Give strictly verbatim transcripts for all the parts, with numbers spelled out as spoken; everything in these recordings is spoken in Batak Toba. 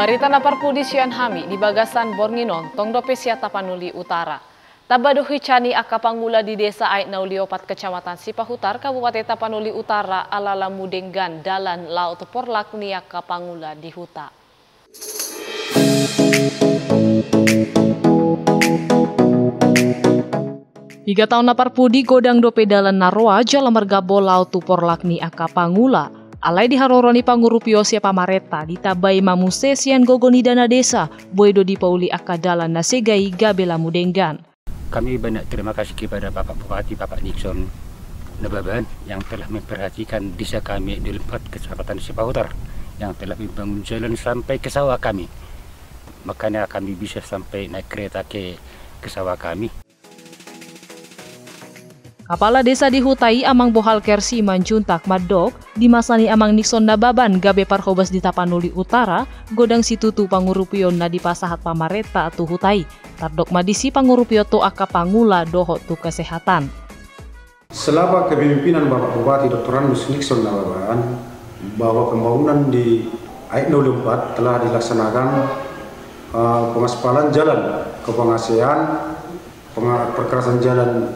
Barita na parpudi sian hami di bagasan borngin on, tong dope sian Tapanuli Utara. Tamba do hinsa ni angka pangula di desa Aek Nauli Opat, Kecamatan Sipahutar, Kabupaten Tapanuli Utara, ala lambu denggan dalan laho tu porlak ni angka pangula di huta. Piga taon na parpudi godang dope dalan na roa jala margabo laho tu porlak ni angka pangula. Alai di haroro ni pangurupion sian pamarenta ditambai ma muse sian gogo ni dana desa, boi do dipauli angka dalan na sega i gabe lambu denggan. Kami banyak terima kasih kepada Bapak Bupati, Bapak Nixon Nababan, yang telah memperhatikan desa kami di Lempat, Kecamatan Sipahutar, yang telah membangun jalan sampai ke sawah kami. Makanya kami bisa sampai naik kereta ke, ke sawah kami. Kapala desa di huta i, Amang Bohal Kersi, manjuntak mandok, di masa ni Amang Nixon Nababan gabe parhobas di Tapanuli Utara, godang situtu pangurupion na dipasahat pamarenta tu huta i. Tardok ma disi pangurupion tu angka pangula dohot tu kesehatan. Selama kepemimpinan Bapak Bupati Doktorandus Nixon Nababan, bahwa pembangunan di Aek Nauli Opat telah dilaksanakan, eh, pengaspalan jalan ke Pengasean, penga-, perkerasan jalan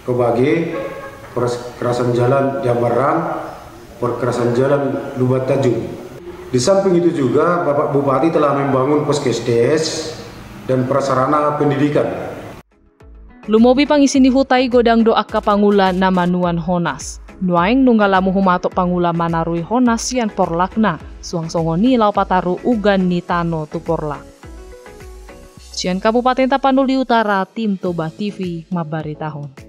ke Bage, perkerasan jalan di Ambarang, perkerasan jalan Lumban Tanjung. Di samping itu juga, Bapak Bupati telah membangun puskesdes dan prasarana pendidikan. Lumobi pangisi ni huta i, godang do angka pangula na manuan honas. Nuaeng nunga lam humatop pangula manarui honas sian porlakna, suang songon i laho pataru ugan ni tano tu porlak. Sian Kabupaten Tapanuli Utara, tim Toba T V mambaritahon.